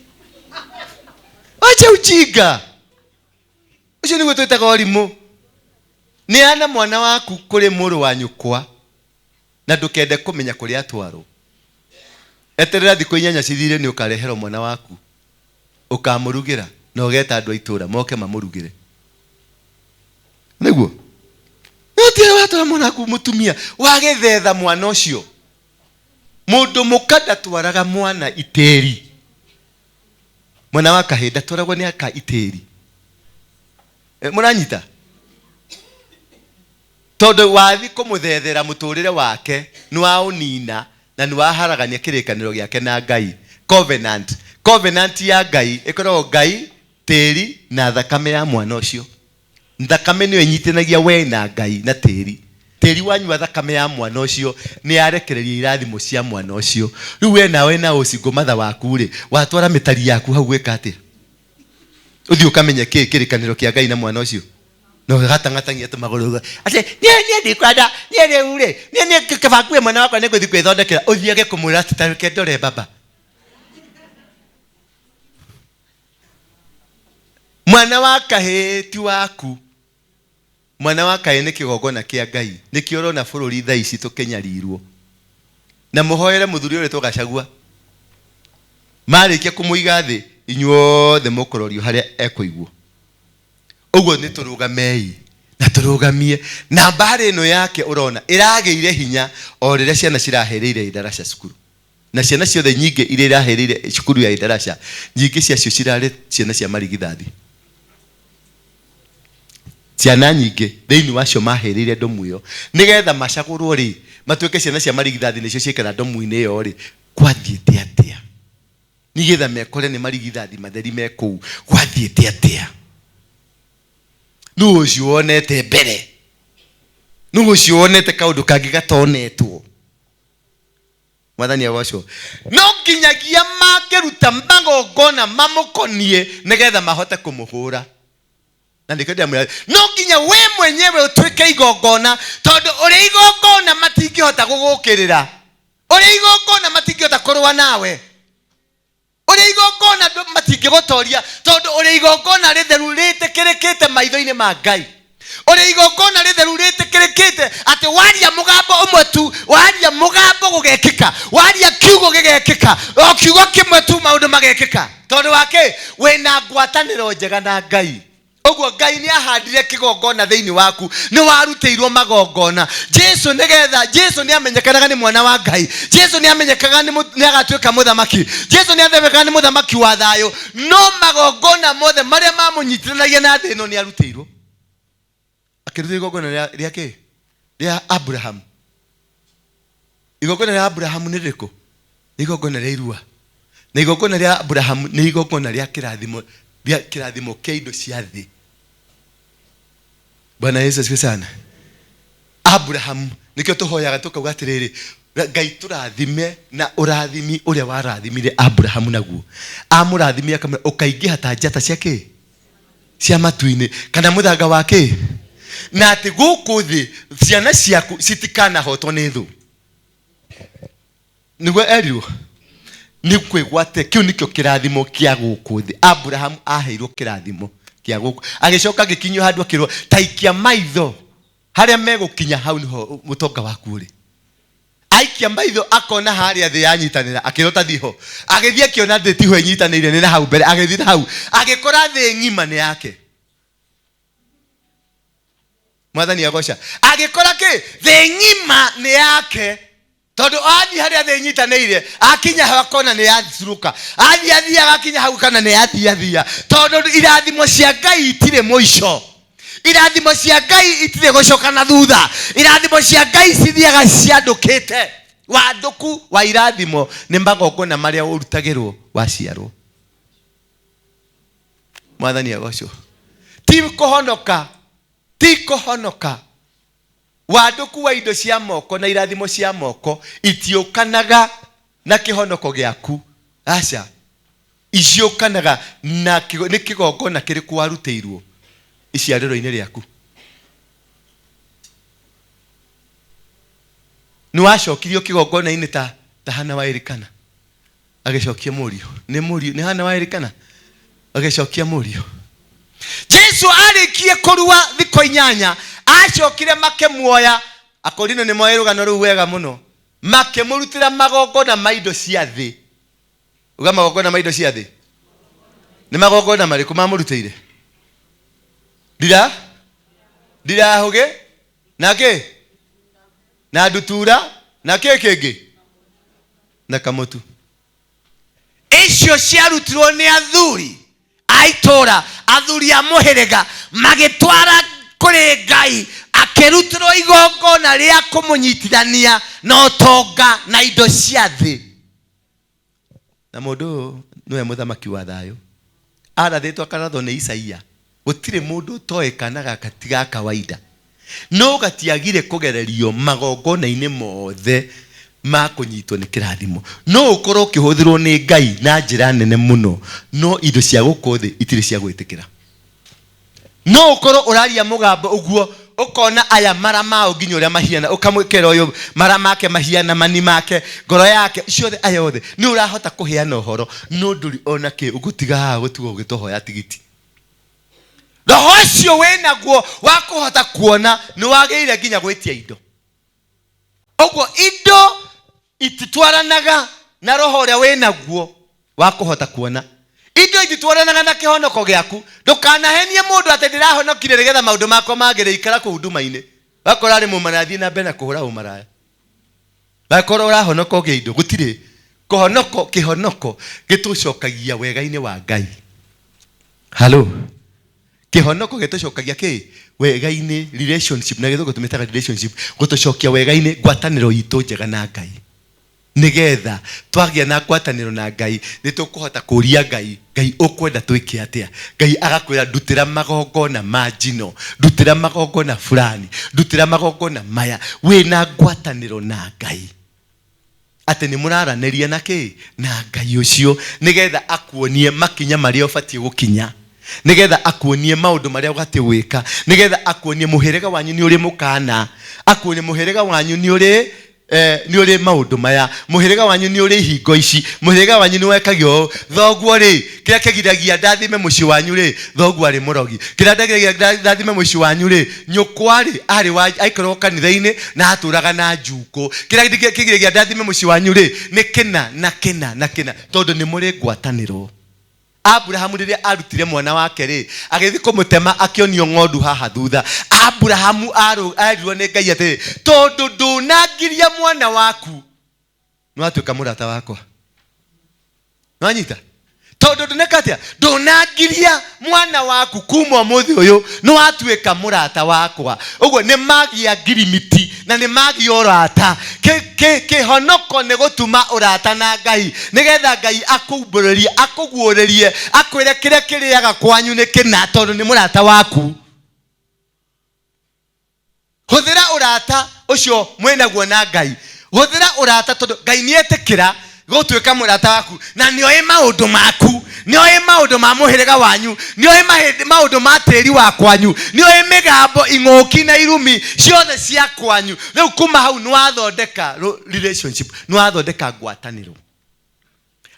Wacha ujinga. Ũcio nĩguo twĩtaga ũrimũ. Neana mwana waku kũrĩ mũrũ wa nyũkwa na ndũkende kũmenya kũrĩa atwarwo. Eterera thikũ inyanya cithire nĩ ũkareherwo mwana waku. Ũkamũrugĩra na ũgeta andũ a itũra moke mamũrugĩre. Nĩguo? No tiga watwara mwana waku mũtumia wagĩthetha mwana ũcio. Mũndũ mũka ndatwaraga mwana itĩri. Mwana wa kahĩĩ ndatwaragwo nĩ aka itĩri. E, mũranyita? Tondũ wathi kũmũthethera mũtũrĩre wake nĩ waũnina na nĩ waharagania kĩrĩkanĩro gĩake na Ngai. Covenant. Covenant ya Ngai ĩkoragwo Ngai, tĩri na thakame ya mwana ũcio. Thakame nĩyo ĩnyitithanagia we na Ngai na tĩri. Tĩri wanyua thakame ya mwana ũcio nĩ yarekereria irathimo cia mwana ũcio. Rĩu we nawe na ũ single mother waku rĩ, watwara mĩtari yaku hau gwĩka atĩa? Ũthiĩ ũkamenye kĩ kĩrĩkanĩro kĩa Ngai na mwana ũcio? Na ũgatang'atang'ia tũmagũrũ ũguo. Atĩ niĩ niĩ ndikwenda, niĩ rĩu rĩ, niĩ niĩ kaba ngue mwana wakwa nĩngũthiĩ kwĩthondekera. Ũthiage kũmwĩra atĩ ta reke ndore baba. Mwana wa kahĩĩ ti waku. Mwana wa kahĩĩ nĩ kĩgongona kĩa Ngai. Nĩkĩo ũrona bũrũri thaa ici tũkĩnyarirwo. Na mũhoere mũthuri ũrĩa Gachagua. Marĩkia kũmũiga thĩ, inyuothe mũkũrorio harĩa ekũigwo. Ũguo nĩ tũrũgamei na tũrũgamie. Na mbara ĩno yake ũrona ĩragĩire hinya o rĩrĩa ciana ciraherĩire idaraca cukuru. Na ciana ciothe nyingĩ iria iraherĩire cukuru ya idaraca, nyingĩ ciacio cirarĩ ciana cia marigithathi. Ciana nyingĩ thĩinĩ wacio maherĩire ndomu ĩyo nĩgetha macagũrwo rĩ, matuĩke ciana cia marigithathi nĩcio ciaikara ndomu-inĩ ĩyo rĩ, gwathiĩte atĩa? Nĩgetha mekore nĩ marigithathi matheri me kũu, gwathiĩte atĩa? Nũ ũcio wonete mbere? Nũ ũcio wonete kaũndũ kangĩ gatonetwo? Mwathani agocwo. No nginyagia mangĩruta magongona mamũkonie nĩgetha mahote kũmũhũra. Na nĩkĩo ndĩramwĩra, no nginya we mwenyewe ũtuĩke igongona, tondũ ũrĩ igongona matingĩhota gũgũkĩrĩra. Ũrĩ igongona matingĩhota kũrũa nawe. Ũrĩ igongona matingĩgũtoria, tondũ ũrĩ igongona rĩtheru rĩtĩkĩrĩkĩte maitho-inĩ ma Ngai. Ũrĩ igongona rĩtheru rĩtĩkĩrĩkĩte atĩ waria mũgambo ũmwe tu, waria mũgambo gũgekĩka, waria kiugo gĩgekĩka, o kiugo kĩmwe tu maũndũ magekĩka. Tondũ wa kĩ? Wĩna ngwatanĩro njega na Ngai. Ũguo Ngai nĩ ahandire kĩgongona thĩinĩ waku, nĩ warutĩirwo magongona. Jesu nĩgetha, Jesu nĩ amenyekanaga nĩ mwana wa Ngai. Jesu nĩ amenyekaga nĩ agatuĩka mũthamaki. Jesu nĩ amenyekaga nĩ mũthamaki wa thayũ. No magongona mothe marĩa mamũnyitithanagia na thĩ ĩno nĩ arutĩirwo. Akĩruta igongona rĩa kĩ? Rĩa Abraham. Igongona rĩa Abraham nĩ rĩrĩkũ? Nĩ igongona rĩa irua. Na igongona rĩa Abraham nĩ igongona rĩa kĩrathimo, rĩa kĩrathimo kĩa indo cia thĩ. Bwana Yesu asifiwe sana. Abraham nĩkĩo tũhoyaga tũkauga atĩrĩrĩ, Ngai tũrathime na ũrathimi ũrĩa warathimire Abraham naguo. Amũrathimire akamwĩra ũkaingĩha ta njata cia kĩ? Cia matu-inĩ kana mũthanga wa kĩ? Na atĩ gũkũ thĩ ciana ciaku citikanahotwo nĩ thũ. Nĩguo erirwo nĩ kwĩgwate. Kĩu nĩkĩo kĩrathimo kĩa gũkũ thĩ. Abraham aheirwo kĩrathimo kĩa gũkũ, agĩcoka agĩkinyio handũ akĩrwo ta ikia maitho harĩa megũkinya, hau nĩho mũtonga waku ũrĩ. Aikia maitho akona harĩa thĩ yanyitanĩra, akĩrwo ta thiĩ ho. Agĩthiĩ akĩona thĩ tiho ĩnyitanĩire, nĩ na hau mbere. Agĩthiĩ na hau agĩkora thĩ ng'ima nĩ yake. Mwathani agoca. Agĩkora kĩ? Thĩ ng'ima nĩ yake. Tondũ athiĩ harĩa thĩ ĩnyitanĩire, akinya hau akona nĩ yacurũka. Athiĩ athiaga akinya hau kana nĩ yathiathia. Tondũ irathimo cia Ngai itirĩ mũico. Irathimo cia Ngai itirĩ gũcoka na thutha. Irathimo cia Ngai cithiaga ciandũkĩte. Wandũku wa irathimo nĩ magongona marĩa ũrutagĩrwo waciarwo. Mwathani agocwo. Ti kũhonoka, ti kũhonoka. Wandũku wa indo cia moko na irathimo cia moko itiũkanaga na kĩhonoko gĩaku. Aca. Iciũkanaga na nĩ kĩgongona kĩrĩkũ warutĩirwo iciarĩro-inĩ rĩaku. Nĩ wacokirio kĩgongona-inĩ ta ta Hana wa Elikana agĩcokia mũriũ. Nĩ mũriũ, nĩ Hana wa Elikana agĩcokia mũriũ. Jesu arĩkie kũrua thikũ 8, acokire makĩmuoya. Akorino nĩ moĩ rũgano rũu wega mũno. Makĩmũrutĩra magongona ma indo cia thĩ. Uga magongona ma indo cia thĩ. Nĩ magongona marĩkũ mamũrutĩire? Ndira ndirahũgĩ na kĩ na ndutura na kĩ kĩngĩ na kamũtu. Icio ciarutirwo nĩ athuri a itũũra, athuri a mũhĩrĩga, magĩtwara kũrĩ Ngai, akĩrutĩrwo igongona rĩa kũmũnyitithania na ũtonga na indo cia thĩ. Na mũndũ ũyũ nĩwe mũthamaki wa thayũ, arathĩtwo akarathwo nĩ Isaia. Gũtirĩ mũndũ ũtoĩ kana gaka ti ga kawaida. No gatiagire kũgererio magongona-inĩ mothe ma kũnyitwo nĩ kĩrathimo. No ũkorwo ũkĩhũthĩrwo nĩ Ngai na njĩra nene mũno, no indo cia gũkũ thĩ itirĩ cia gwĩtĩkĩra. No ũkorwo ũraria mũgambo ũguo, ũkona aya mara mao nginya ũrĩa mahiana, ũkamwĩkĩra ũyũ mara make mahiana, mani make, ngoro yake, ciothe aya othe, nĩ ũrahota kũheana ũhoro, no ndũrĩ ona kĩ, ũgũtiga haha gũtigwo ũgĩtũhoya tigiti. Roho ũcio wĩnaguo wa kũhota kuona nĩ wagĩrĩire nginya gwĩtia indo. Ũguo indo ititwaranaga na roho ũrĩa wĩnaguo wa kũhota kuona. Indo ititwaranaga na kĩhonoko gĩaku. Ndũkanahenie mũndũ atĩ ndĩrahonokire nĩgetha maũndũ makwa magĩre, ikara kũu nduma-inĩ. Wakorwo arĩ mũmaraya, thiĩ na mbere na kũhũra ũmaraya. Wakorwo ũrahonoka ũgĩe indo, gũtirĩ. Kũhonoko, kĩhonoko gĩtũcokagia wega-inĩ wa Ngai. Halo. Kĩhonoko gĩtũcokagia kĩ? Wega-inĩ, relationship, na gĩthũngũ tũmĩtaga relationship, gũtũcokia wega-inĩ, ngwatanĩro itũ njega na Ngai. Nĩgetha twagĩa na ngwatanĩro na Ngai, nĩ tũkũhota kũria Ngai, Ngai ũkwenda twĩke atĩa? Ngai agakwĩra ndutĩra magongona ma njino, ndutĩra magongona fulani, ndutĩra magongona maya. Wĩna ngwatanĩro na Ngai. Atĩ nĩ mũraranĩria na kĩ? Na Ngai ũcio, nĩgetha akuonie makinya marĩa ũbatiĩ gũkinya, nĩgetha akuonie maũndũ marĩa ũbatiĩ gwĩka, nĩgetha akuonie mũhĩrĩga wanyu nĩ ũrĩ mũkana, akuonie mũhĩrĩga wanyu nĩ ũrĩ nĩ ũrĩ maũndũ maya, mũhĩrĩga wanyu nĩ ũrĩ ihingo ici, mũhĩrĩga wanyu nĩ wekagio ũũ, thoguo rĩ, kĩrĩa kĩgiragia ndathime mũciĩ wanyu rĩ, thoguo arĩ mũrogi, kĩrĩa ndagiragia ndathime mũciĩ wanyu rĩ, nyũkwa rĩ, arĩ wa, aikaragwo kanitha-inĩ na atũraga na njukũ, kĩrĩa kĩgiragia ndathime mũciĩ wanyu rĩ, nĩ kĩna na kĩna na kĩna, tondũ nĩ mũrĩ ngwatanĩro. Aburahamu rĩrĩa arutire mwana wake rĩ, agĩthiĩ kũmũtema akĩonio ng'ondu haha thutha. Aburahamu erirwo nĩ Ngai atĩrĩ, tondũ ndũnangiria mwana waku, nĩwatuĩka mũrata wakwa. Nĩwanyita? Tondũ ndũneka atĩa? Ndũnangiria mwana waku kuma ũmũthĩ ũyũ, nĩwatuĩka mũrata wakwa. Ũguo nĩ magĩa ngirimiti na nĩ magĩa ũrata. Kĩhonoko nĩ gũtuma ũrata na Ngai, nĩgetha Ngai akũumbũrĩrie, akũguũrĩrie, akwĩre kĩrĩa kĩrĩaga kwanyu nĩ kĩna, tondũ nĩ mũrata waku. Hũthĩra ũrata ũcio mwĩnaguo na Ngai. Hũthĩra ũrata tondũ Ngai nĩetĩkĩra gũtuĩka mũrata waku, na nĩoĩ maũndũ maku, nĩoĩ maũndũ ma mũhĩrĩga wanyu, nĩoĩ maũndũ ma tĩri wa kwanyu, nĩoĩ mĩgambo, ing'ũki na irumi ciothe cia kwanyu. Rĩu kuma hau nĩwathondeka relationship, nĩwathondeka ngwatanĩro.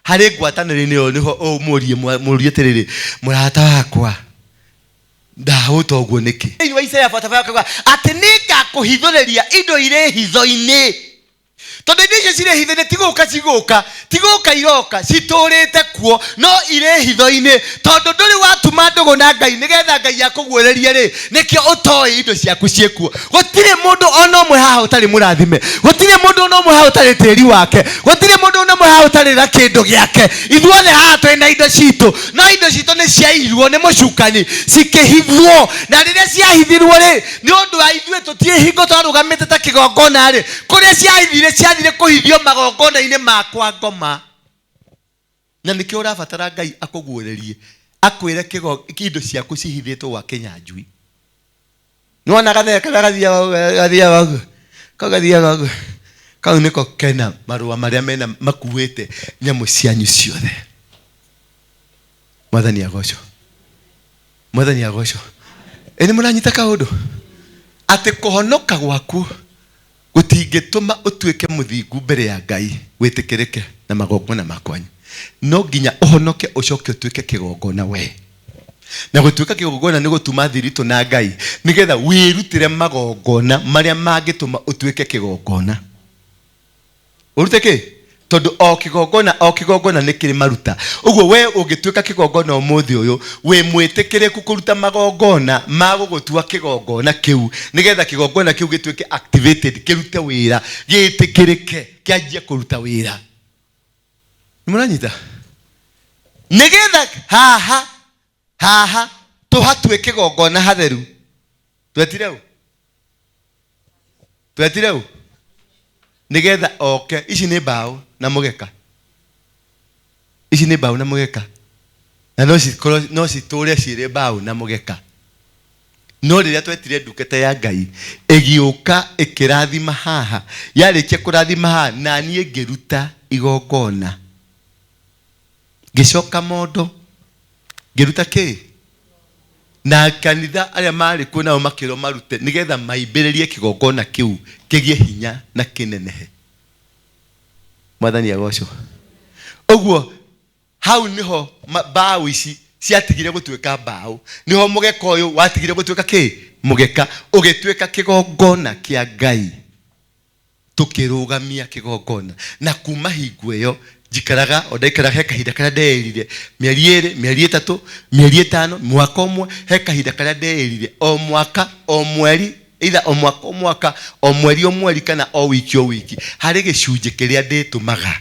Harĩ ngwatanĩro-inĩ ĩyo nĩho ũmũrie, mũrie atĩrĩrĩ, mũrata wakwa, ndahũta ũguo nĩkĩ? Thĩinĩ wa Isaiah 45 akauga atĩ nĩngakũhithũrĩria indo irĩ hitho-inĩ. Tondũ indo icio cirĩ hitho-inĩ, ti gũka cigũka, ti gũka iroka, citũrĩte kuo, no irĩ hitho-inĩ. Tondũ ndũrĩ watuma ndũgũ na Ngai nĩgetha Ngai akũguũrĩrie rĩ, nĩkĩo ũtoĩ indo ciaku ciĩ kuo. Gũtirĩ mũndũ ona ũmwe haha ũtarĩ mũrathime, gũtirĩ mũndũ ona ũmwe haha ũtarĩ tĩri wake, gũtirĩ mũndũ ona ũmwe haha ũtarĩ na kĩndũ gĩake. Ithuothe haha twĩ na indo citũ, no indo citũ nĩ ciairwo nĩ mũcukani cikĩhithwo, na rĩrĩa ciahithirwo rĩ, nĩ ũndũ wa ithuĩ tũtirĩ hingo twarũgamĩte ta kĩgongona rĩ, kũrĩa ciathire ciathire kũhithio magongona-inĩ makwa ngoma. Na nĩkĩo ũrabatara Ngai akũguũrĩrie, akwĩre indo ciaku cihithĩtwo gwa Kĩnyanjui. Nĩwona gathee karĩa gathiaga ũguo, gathiaga ũguo, kau gathiaga ũguo, kau nĩko kena marũa marĩa mena makuĩte nyamũ cianyu ciothe. Mwathani agocwo. Mwathani agocwo. Ĩ nĩ mũranyita kaũndũ? Atĩ kũhonoka gwaku gũtingĩtũma ũtuĩke mũthingu mbere ya Ngai wĩtĩkĩrĩke na magongona ma kwanyu. No nginya ũhonoke ũcoke ũtuĩke kĩgongona we. Na gũtuĩka kĩgongona nĩ gũtuma thiritũ na Ngai nĩgetha wĩrutĩre magongona marĩa mangĩtũma ũtuĩke kĩgongona. Ũrute kĩ? Tondũ o kĩgongona o kĩgongona nĩ kĩrĩ maruta. Ũguo we ũngĩtuĩka kĩgongona ũmũthĩ ũyũ, wĩ mwĩtĩkĩrĩku kũruta magongona ma gũgũtua kĩgongona kĩu, nĩgetha kĩgongona kĩu gĩtuĩke activated, kĩrute wĩra, gĩtĩkĩrĩke, kĩanjie kũruta wĩra. Nĩ mũranyita? Nĩgetha haha, haha tũhatue kĩgongona hatheru. Twetire ũ? Twetire ũ? Nĩgetha oke. Ici nĩ mbaũ na mũgeka. Ici nĩ mbaũ na mũgeka. Na no cikorwo, no citũre cirĩ mbaũ na mũgeka. No rĩrĩa twetire ndungata ya Ngai, ĩgĩũka ĩkĩrathima haha. Yarĩkia kũrathima haha, na niĩ ngĩruta igongona. Ngĩcoka mondo, ngĩruta kĩ? Na kanitha arĩa marĩ kuo nao makĩrwo marute nĩgetha maimbĩrĩrie kĩgongona kĩu kĩgĩe hinya na kĩnenehe. Mwathani agocwo. Ũguo hau nĩho mbaũ ici ciatigire gũtuĩka mbaũ, nĩho mũgeka ũyũ watigire gũtuĩka kĩ? Mũgeka, ũgĩtuĩka kĩgongona kĩa Ngai. Tũkĩrũgamia kĩgongona. Na kuma hingo ĩyo njikaraga o ndaikaraga, he kahinda karĩa ndeĩrire mĩeri ĩrĩ, mĩeri ĩtatũ, mĩeri ĩtano, mwaka ũmwe, he kahinda karĩa ndeĩrire o mwaka o mweri, either o mwaka o mwaka, o mweri o mweri, kana o wiki o wiki, harĩ gĩcunjĩ kĩrĩa ndĩtũmaga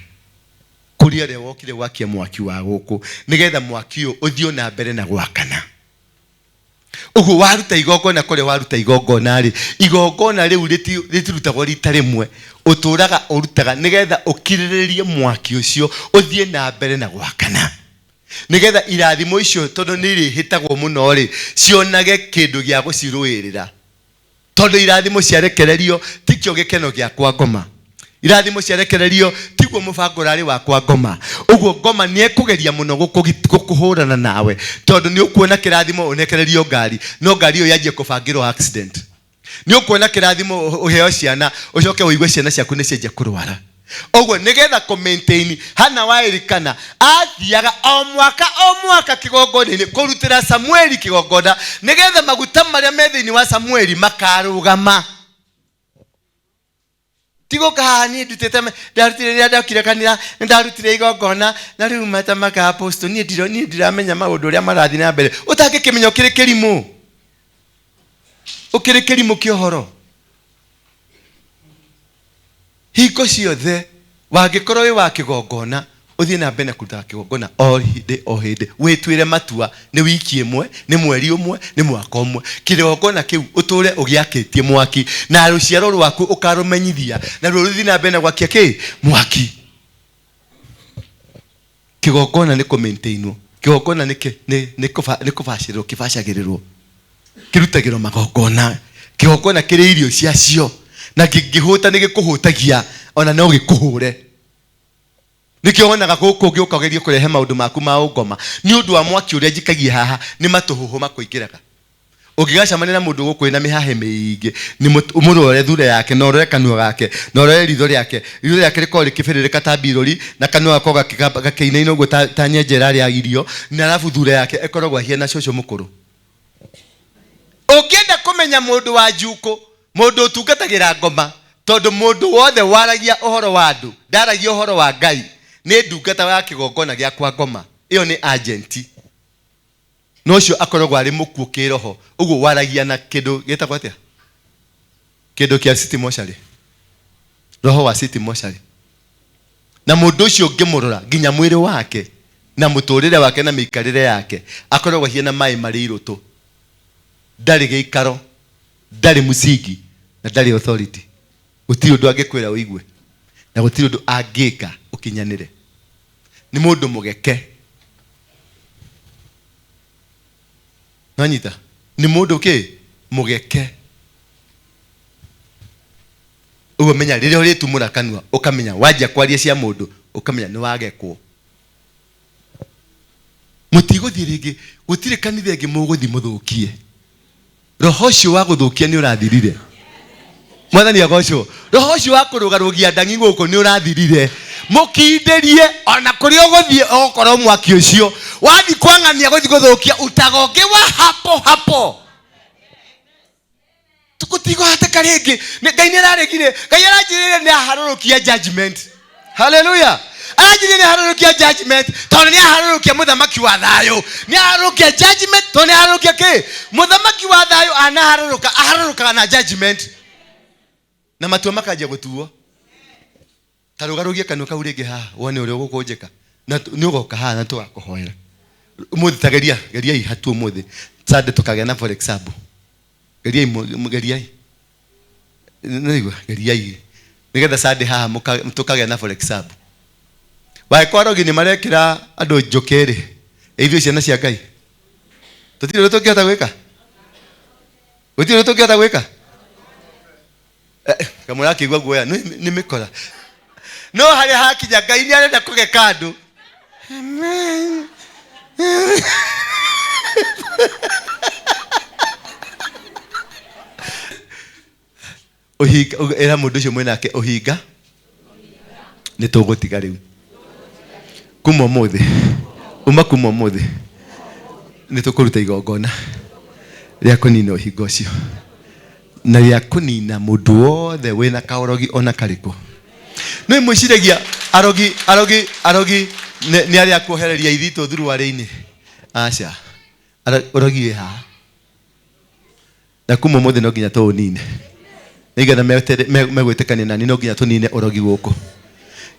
kũrĩ ũrĩa wokire gwakia mwaki wa gũkũ, nĩgetha mwaki ũyũ ũthiĩ na mbere na gwakana. Ũguo waruta igongona kũrĩa waruta igongona rĩ, igongona rĩu rĩtirutagwo rita rĩmwe, ũtũraga ũrutaga nĩgetha ũkirĩrĩrie mwaki ũcio ũthiĩ na mbere na gwakana, nĩgetha irathimo icio tondũ nĩ irĩhĩtagwo mũno rĩ, cionage kĩndũ gĩa gũcirũĩrĩra. Tondũ irathimo ciarekererio tikĩo gĩkeno gĩakwa ngoma, irathimo ciarekererio tiguo mũbango ũrarĩ wakwa ngoma. Ũguo ngoma nĩ ekũgeria mũno gũkũhũrana nawe, tondũ nĩ ũkuona kĩrathimo ũnekererio ngari, no ngari ĩyo yanjie kũbangĩrwo accident. Nĩ ũkuona kĩrathimo ũheo ciana, ũcoke ũigue ciana ciaku nĩ cianjia kũrwara. Ũguo nĩgetha kũ maintain Hana wa Elikana athiaga o mwaka o mwaka kĩgongona-inĩ kũrutĩra Samueli kĩgongona, nĩgetha maguta marĩa me thĩinĩ wa Samueli makarũgama. Ti gũka haha niĩ ndutĩte ndarutire rĩrĩa ndokire kanitha, nĩ ndarutire igongona na rĩu mata maka apostle, niĩ niĩ ndiramenya maũndũ ũrĩa marathiĩ na mbere. Ũtangĩkĩmenya ũkĩrĩ kĩrimũ, ũkĩrĩ kĩrimũ kĩa ũhoro. Hingo ciothe wangĩkorwo wĩ wa kĩgongona, ũthiĩ na mbere na kũrutaga kĩgongona o hĩndĩ o hĩndĩ, wĩtuĩre matua, nĩ wiki ĩmwe, nĩ mweri ũmwe, nĩ mwaka ũmwe, kĩgongona kĩu ũtũre ũgĩakĩtie mwaki, na rũciaro rwaku ũkarũmenyithia, naruo rũthiĩ na mbere na gwakia kĩ? Mwaki. Kĩgongona nĩ kũ-maintainwo, kĩgongona nĩ nĩ nĩ nĩ kũbacĩrĩrwo kĩbacagĩrĩrwo, kĩrutagĩrwo magongona, kĩgongona kĩrĩ irio ciacio, na kĩngĩhũta nĩ gĩkũhũtagia, ona no gĩkũhũre. Nĩkĩo wonaga gũkũ ũngĩũka ũgerie kũrehe maũndũ maku ma ũngoma, nĩ ũndũ wa mwaki ũrĩa njikagia haha, nĩ matũhũhũ makũingĩraga. Ũngĩgacemania na mũndũ gũkũ wĩna mĩhahĩ mĩingĩ, nĩ ũmũrore thura yake, na ũrore kanua gake, na ũrore ritho rĩake. Ritho rĩake rĩkoragwo rĩkĩbĩrĩrĩka ta mbirũri, na kanua gakoragwo gakĩinaina ũguo ta nyenje ĩrarĩa irio, na arabu thura yake ĩkoragwo ahiana cũcũ mũkũrũ. Ũngĩenda kũmenya mũndũ wa njukũ, mũndũ ũtungatagĩra ngoma, Tondũ mũndũ wothe waragia ũhoro wa andũ ndaragia ũhoro wa Ngai, nĩ ndungata ya kĩgongona gĩa kwa ngoma. Ĩyo nĩ agent. Na ũcio akoragwo arĩ mũkuũ kĩroho. Ũguo waragia na kĩndũ gĩtagwo atĩa? Kĩndũ kĩa city mortuary. Roho wa city mortuary. Na mũndũ ũcio ũngĩmũrora nginya mwĩrĩ wake na mũtũrĩre wake na mĩikarĩre yake akoragwo ahiana maĩ marĩ irũtũ. Ndarĩ gĩikaro, ndarĩ mũcingi na ndarĩ authority. Gũtirĩ ũndũ angĩkwĩra ũigue na gũtirĩ ũndũ angĩka ũkinyanĩre. Nĩ mũndũ mũgeke. Nwanyita? Nĩ mũndũ kĩ? Mũgeke. Ũguo menya rĩrĩa ũrĩtumũra kanua ũkamenya wanjia kwaria cia mũndũ ũkamenya nĩ wagekwo. Mũtigũthiĩ rĩngĩ, gũtirĩ kanitha ĩngĩ mũgũthiĩ mũthũkie. Roho ũcio wa gũthũkia nĩ ũrathirire. Mwathani agocwo. Roho ũcio wa kũrũgarũgia ndangi gũkũ nĩ ũrathirire. Mũkindĩrie ona kũrĩa ũgũthiĩ okorwo mwaki ũcio wathiĩ kwang'ania gũthiĩ gũthũkia utagongewa hapo hapo. Tũtigũhatĩka rĩngĩ. Ngai nĩ araregire. Ngai aranjĩrĩire nĩ aharũrũkia judgment. Haleluya. Aranjĩrĩire nĩ aharũrũkia judgment tondũ nĩ aharũrũkia mũthamaki wa thayũ. Nĩ aharũrũkia judgment tondũ nĩ aharũrũkia kĩ? Mũthamaki wa thayũ anaharũrũka, aharũrũkaga na judgment. Na matua makanjia gũtuo. Ta rũgarũgie kanua kau rĩngĩ haha wone ũrĩa ũgũkũnjĩka. Na nĩ ũgoka haha na tũgakũhoera. Ũmũthĩ ta geria, geriai hatu ũmũthĩ. Sunday tũkagĩa na for example. Geriai, geriai. Nĩwaigua? Geriai. Nĩgetha Sunday haha tũkagĩa na for example. Wangĩkorwo arogi nĩ marekĩra andũ njũkĩ-rĩ, ithuĩ ciana cia Ngai tũtirĩ ũndũ tũngĩhota gwĩka? Gũtirĩ ũndũ tũngĩhota gwĩka? Kamwe akĩigua guoya, nĩ mĩkora. No harĩa hakinya Ngai nĩ arenda kũgeka andũ. Amen. Ũhinga, ĩra mũndũ ũcio mwĩ nake ũhinga nĩ tũgũtiga rĩu. Kuma ũmũthĩ, uma kuma ũmũthĩ nĩ tũkũruta igongona rĩa kũnina ũhinga ũcio na rĩa kũnina mũndũ wothe wĩna kaũrogi ona karĩkũ. Nĩ mwĩciragia arogi, arogi, arogi nĩ arĩa kuohereria ithitũ thuruarĩ-inĩ? Aca, ũrogi wĩ haha. Na kuma ũmũthĩ no nginya tũũnine. Nĩgetha megwĩtĩkania nani no nginya tũnine ũrogi gũkũ.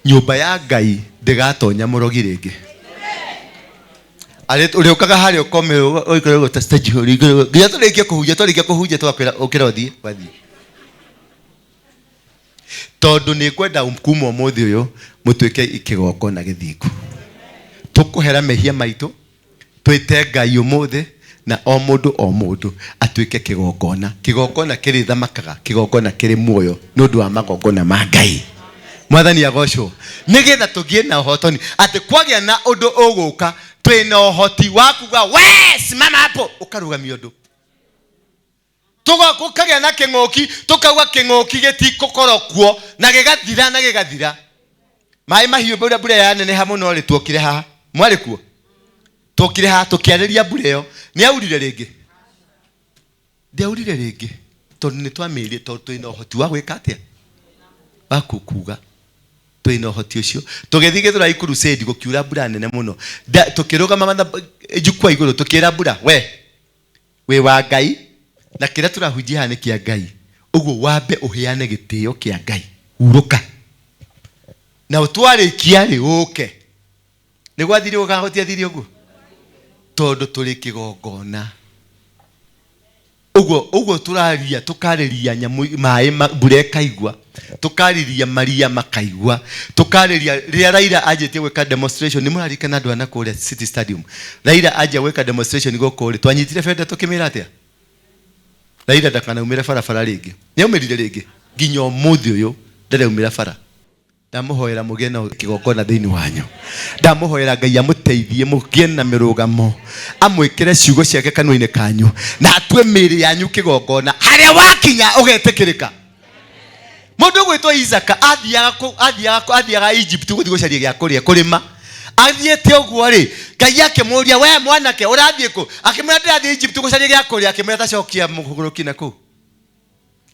Nyũmba ya Ngai ndĩgatonya mũrogi rĩngĩ. Arĩ ũrĩũkaga harĩa ũkome ũikare ũguo ta stage ũrĩ nginya tũrĩkie kũhunjia, twarĩkia kũhunjia tũgakwĩra ũkĩra ũthiĩ, ũgathiĩ. Tondũ nĩ ngwenda kuma ũmũthĩ ũyũ mũtuĩke kĩgongona gĩthingu. Tũkũhera mehia maitũ, twĩte Ngai ũmũthĩ na o mũndũ o mũndũ atuĩke kĩgongona. Kĩgongona kĩrĩthamakaga, kĩgongona kĩrĩ muoyo nĩ ũndũ wa magongona ma Ngai. Mwathani agocwo. Nĩgetha tũgĩe na ũhotani atĩ kwagĩa na ũndũ ũgũka twĩna ũhoti wa kuga we simama hapo, ũkarũgamia ũndũ. Tũgakagĩa na kĩng'ũki, tũkauga kĩng'ũki gĩtikũkorwo kuo, na gĩgathira na gĩgathira. Maĩ mahiũ mbura mbura yaneneha mũno rĩ, tuokire haha. Mwarĩ kuo? Tuokire haha tũkĩarĩria mbura ĩyo. Nĩ yaurire rĩngĩ? Ndĩaurire rĩngĩ tondũ nĩ twamĩrire, tondũ twĩna ũhoti wa gwĩka atĩa? Wa kuga. Twĩna ũhoti ũcio. Tũgĩthiĩ Gĩthũrai crusade gũkiura mbura nene mũno. Tũkĩrũgama jukwaa igũrũ tũkĩra mbura, we wĩ wa Ngai na kĩrĩa tũrahunjia haha nĩ kĩa Ngai, ũguo wambe ũheane gĩtĩo kĩa Ngai, hurũka na twarĩkia rĩ ũke. Nĩ gwathire ũguo kana gũtiathire ũguo? Tondũ tũrĩ kĩgongona. Ũguo, ũguo tũraria, tũkarĩria nyamũ, maĩ, mbura ĩkaigua, tũkarĩria maria makaigua, tũkarĩria, rĩrĩa Raila anjĩtie gwĩka demonstration, nĩ mũraririkana andũ a na kũrĩa City Stadium, Raila anjia gwĩka demonstration gũkũ rĩ, twanyitire bendera tũkĩmĩra atĩa? Raila ndakanaumĩre barabara rĩngĩ. Nĩ aumĩrire rĩngĩ? Nginya ũmũthĩ ũyũ ndarĩ aumĩra bara. Ndamũhoera mũgĩe na kĩgongona thĩinĩ wanyu. Ndamũhoera Ngai amũteithie mũgĩe na mĩrũgamo, amwĩkĩre ciugo ciake kanua-inĩ kanyu, na atue mĩĩrĩ yanyu kĩgongona, harĩa wakinya ũgetĩkĩrĩka. Mũndũ ũgwĩtwo Isaka athiaga Egypt gũthiĩ gũcaria gĩa kũrĩa, kũrĩma. Athiĩte ũguo rĩ, Ngai akĩmũria, we mwanake ũrathiĩ kũ? Akĩmwĩra ndĩrathiĩ Egypt gũcaria gĩa kũrĩa. Akĩmwĩra ta cokia mũgũrũki na kũu.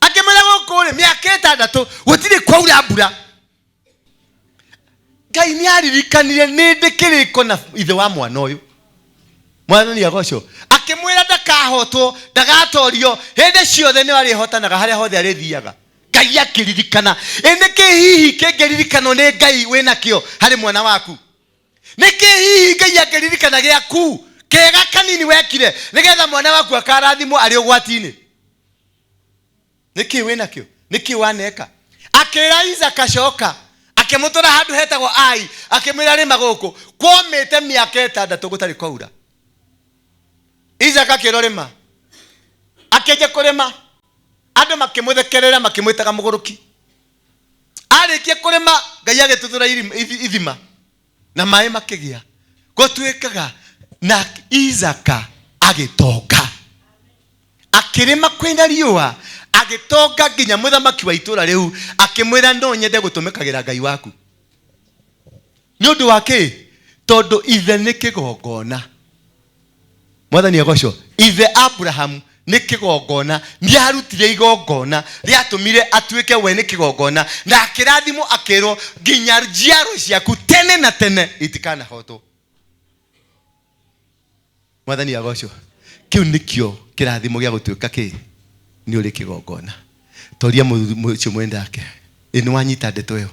Akĩmwĩra gũkũ rĩ, Rĩu rĩ, mĩaka ĩtandatũ gũtirĩ kwaura mbura. Ngai nĩ aririkanire nĩ ndĩ kĩrĩko na ithe wa mwana ũyũ. Mwathani agocwo. Akĩmwĩra ndakahotwo, ndagatorio, hĩndĩ ciothe nĩ arĩhotanaga harĩa hothe arĩthiaga. Ngai akĩririkana. Ĩ nĩkĩ hihi kĩngĩririkanwo nĩ Ngai wĩnakĩo harĩ mwana waku? Nĩkĩ hihi Ngai angĩririkana gĩaku kega kanini wekire nĩgetha mwana waku akarathimwo arĩ ũgwati-inĩ? Nĩkĩ wĩnakĩo? Nĩkĩ waneka? Akĩra Isaka coka, akĩmũtwara handũ hetagwo Ai, akĩmwĩra rĩma gũkũ. Kwomĩte mĩaka ĩtandatũ gũtarĩ kwaura. Isaka akĩrwo rĩma, akĩanjia kũrĩma, andũ makĩmũthekerera makĩmwĩtaga mũgũrũki. Arĩkia kũrĩma, Ngai agĩtuthũra ithima na maĩ makĩgĩa. Gũtuĩkaga na Isaka agĩtonga, akĩrĩma kwĩna riũa, agĩtonga nginya mũthamaki wa itũũra rĩu akĩmwĩra no nyende gũtũmĩkagĩra Ngai waku. Nĩ ũndũ wa kĩ? Tondũ ithe nĩ kĩgongona. Mwathani agocwo. Ithe Abrahamu nĩ kĩgongona, nĩ arutire igongona rĩatũmire atuĩke we nĩ kĩgongona, na akĩrathimwo akĩrwo nginya njiaro ciaku tene na tene itikanahotwo. Mwathani agocwo. Kĩu nĩkĩo kĩrathimo gĩa gũtuĩka kĩ nĩ ũrĩ kĩgongona. Toria mũthuri ũcio mwendake, ĩ nĩ wanyita ndeto ĩyo?